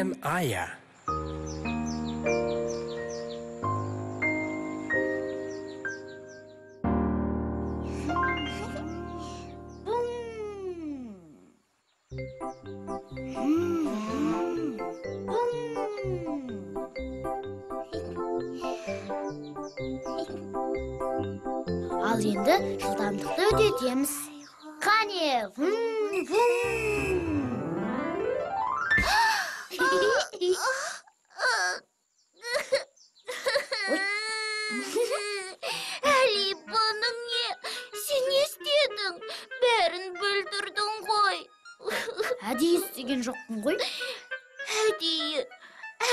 мен Ая. Ал енді жылдамдықты үдетеміз. Қане, вум, вум. Әли, бұның не? Сен не істедің? Бәрін бүлдірдің ғой. Әдейі істеген жоқпын ғой. Әдейі,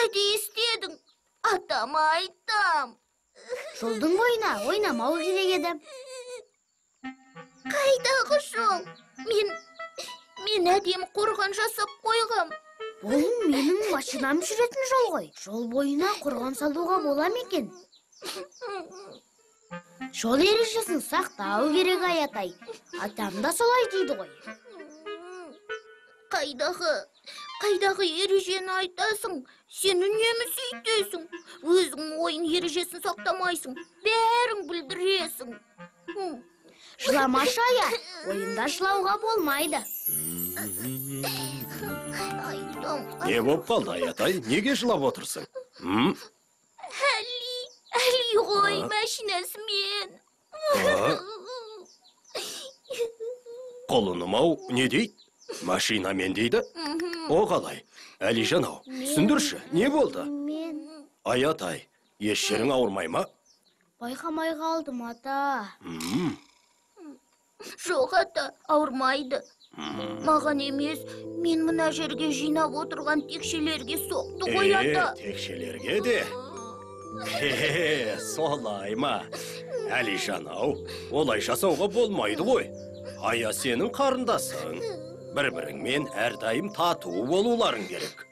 әдейі істедің. Атама айтам. Жолдың бойына ойнамау керек еді. Қайдағы жол? Мен әдемі қорған жасап қойғам. Бұл менің машинам жүретін жол ғой. Жол бойына қорған салуға бола ма екен? Жол ережесін сақтау керек, Аятай. Атам да солай дейді ғой. Қайдағы ережені айтасың? Сен үнемі сөйтесің. Өзің ойын ережесін сақтамайсың. Бәрін бүлдіресің. Жыламашы, Ая. Ойында жылауға болмайды. Не болып қалды, Аятай? Неге жылап отырсың? Әли, Әли ғой, машинасымен. Құлыным ау, не дейді? Машинамен дейді? О қалай? Әлижан ау, түсіндірші, не болды? Аятай, еш жерің ауырмай ма? Байқамай қалдым, ата. Жоқ, ата, ауырмайды. Маған емес, мен мына жерге жинап отырған текшелерге соқты ғой, ата. Текшелерге де? Солай ма? Әлижан ау, олай жасауға болмайды ғой. Ая сенің қарындасың. Бір-біріңмен әрдайым тату болуларың керек.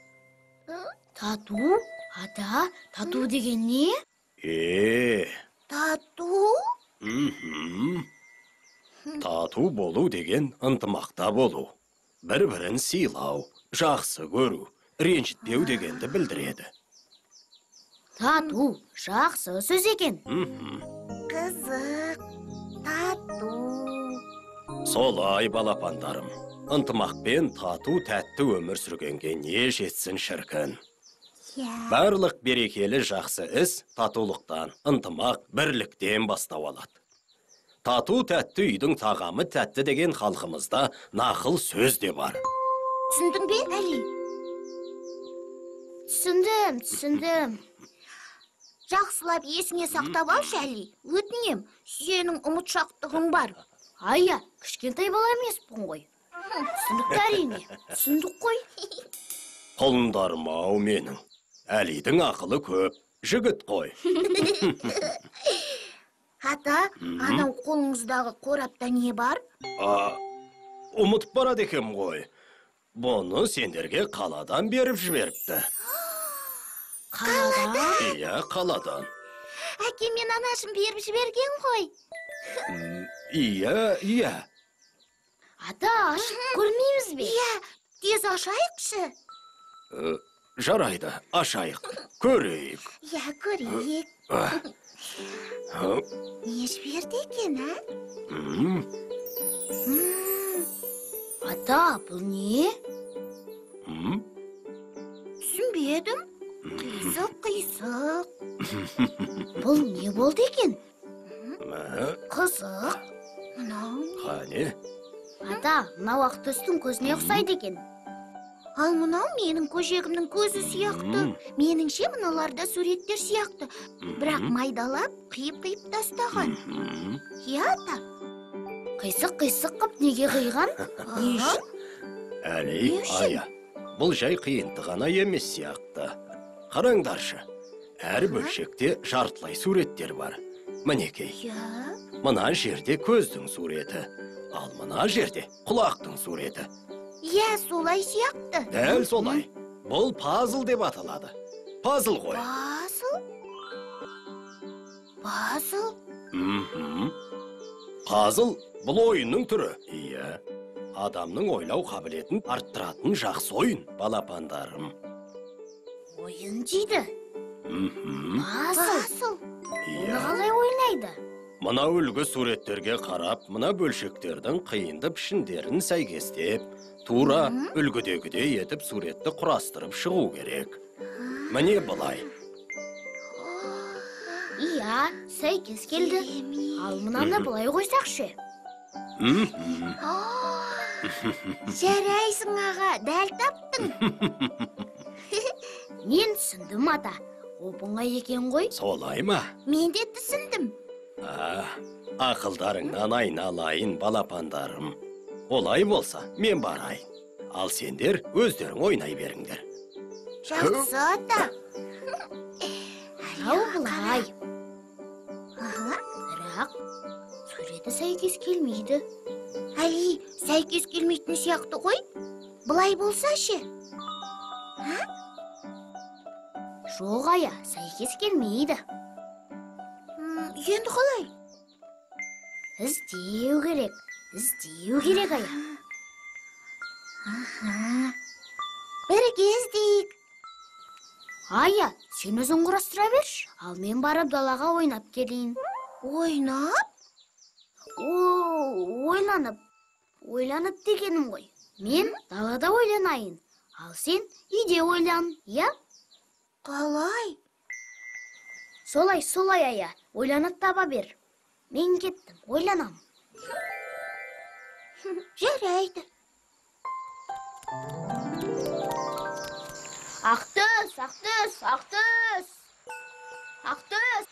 Тату? Ата, тату деген не? Тату? Тату болу деген ынтымақта болу. Бір-бірін сыйлау, жақсы көру, ренжітпеу дегенді білдіреді. Тату, жақсы сөз екен. Қызық, тату. Солай, балапандарым. Ынтымақпен тату тәтті өмір сүргенге не жетсін шіркін. Барлық берекелі жақсы іс татулықтан, ынтымақ, бірліктен бастау алады. Тату тәтті үйдің тағамы тәтті деген халқымызда нақыл сөз де бар. Түсіндің бе, Әли? Түсіндім, түсіндім. Жақсылап есіңе сақтап алшы, Әли. Өтінем, сенің ұмытшақтығың бар. Ая, кішкентай бала емеспін ғой. Түсінікті, әрине, түсіндік қой. Құлындарым ау менің. Әлидің ақылы көп, жігіт қой. Ата, анау қолыңыздағы қорапта не бар? Ұмытып барады екенмін ғой. Бұны сендерге қаладан беріп жіберіпті. Қаладан? Иә, қаладан. Әкем мен анашым беріп жіберген ғой. Иә, иә. Ата, ашып көрмейміз бе? Иә, тез ашайықшы. Жарайды, ашайық. Көрейік. Иә, көрейік. Не жіберді екен, а? Ата, бұл не? Түсінбедім. Қисық, қисық. Бұл не болды екен? Қызық. Мынау не? Қане? Ата, мынау Ақтөстің көзіне ұқсайды екен. Ал мынау менің көжегімнің көзі сияқты. Меніңше мыналарда суреттер сияқты. Бірақ майдалап, қиып-қиып тастаған. Иә, ата? Қисық-қисық қып неге қиған? Не үшін? Әли, Ая, бұл жай қиынты ғана емес сияқты. Қараңдаршы, әр бөлшекте жартылай суреттер бар. Мінекей, мына жерде көздің суреті, ал мына жерде құлақтың суреті. Иә, солай сияқты. Дәл солай. Бұл пазл деп аталады. Пазл ғой. Пазл? Пазл? Пазл бұл ойынның түрі. Иә. Адамның ойлау қабілетін арттыратын жақсы ойын, балапандарым. Ойын дейді. Пазл. Оны қалай ойнайды? Мына үлгі суреттерге қарап, мына бөлшектердің қиынды пішіндерін сәйкестеп, тура үлгідегідей етіп суретті құрастырып шығу керек. Міне былай. Иә, сәйкес келді. Ал мынаны былай қойсақ ше? Жарайсың, аға, дәл таптың. Мен түсіндім, ата. Оп-оңай екен ғой. Солай ма? Мен де түсіндім. Ақылдарыңнан айналайын, балапандарым. Олай болса, мен барайын. Ал сендер өздерің ойнай беріңдер. Жақсы, ата. Ал былай. Бірақ суреті сәйкес келмейді. Әли, сәйкес келмейтін сияқты ғой. Былай болса ше? Жоқ, ая, сәйкес келмейді. Енді қалай? Іздеу керек, іздеу керек, ая. Бірге іздейік. Ая, сен өзің құрастыра берші. Ал мен барып далаға ойнап келейін. Ойнап? Ойланып. Ойланып дегенім ғой. Мен далада ойланайын. Ал сен үйде ойлан, иә? Қалай? Солай, солай, ая. Ойланып таба бер. Мен кеттім, ойланам. Жарайды. Ақтөс, Ақтөс, Ақтөс. Ақтөс.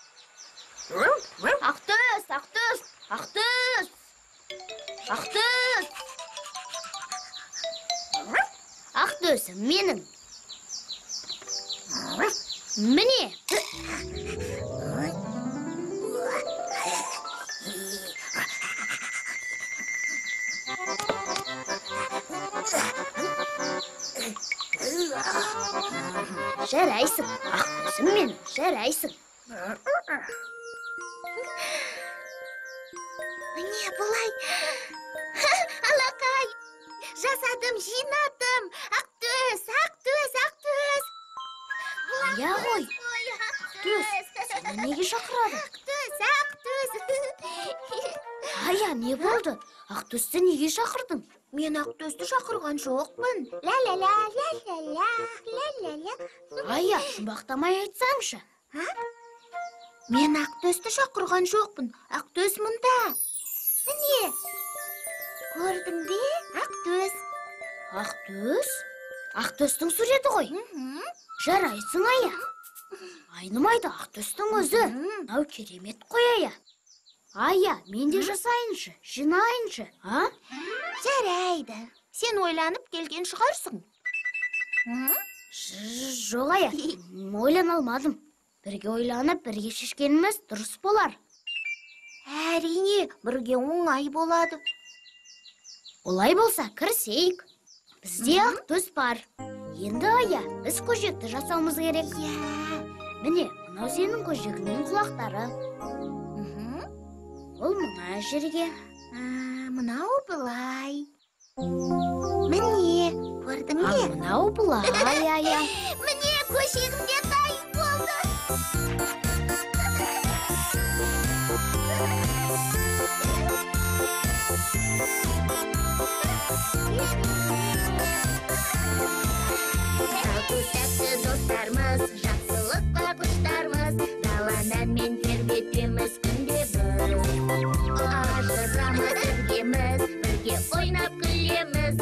Ақтөс, Ақтөс, Ақтөс. Ақтөс. Ақтөсім менің. Міне. Жарайсың, Ақтөсім менің, жарайсың. Міне былай. Алақай, жасадым, жинадым. Ақтөс, Ақтөс, Ақтөс. Ая ғой, Ақтөс, сені неге шақырады? Ақтөс, Ақтөс. Ая, не болды? Ақтөсті неге шақырдың? Мен Ақтөсті шақырған жоқпын. Ля-ля-ля, ля-ля-ля, ля-ля-ля. Ая, жұмбақтамай айтсаңшы. Мен Ақтөсті шақырған жоқпын. Ақтөс мұнда. Міне. Көрдің бе? Ақтөс. Ақтөс? Ақтөстің суреті ғой. Жарайсың, ая. Айнымайды Ақтөстің өзі. Мынау керемет қой, ая. Ая, мен де жасайыншы, жинайыншы, а? Жарайды. Сен ойланып келген шығарсың. Жоқ, ая, ойлана алмадым. Бірге ойланып, бірге шешкеніміз дұрыс болар. Әрине, бірге оңай болады. Олай болса, кірісейік. Бізде Ақтөс бар. Енді, ая, біз көжекті жасауымыз керек. Міне, мынау сенің көжегіңнің құлақтары. Ол мына жерге. Мынау былай. Міне, көрдің бе? Мынау былай, ая. Міне, көжегім де дайын болды. Тату тәтті достармыз, жақсылыққа құштармыз, даланы әнмен тербетеміз күнде біз. Ажырамыз біргеміз, бірге ойнап күлеміз,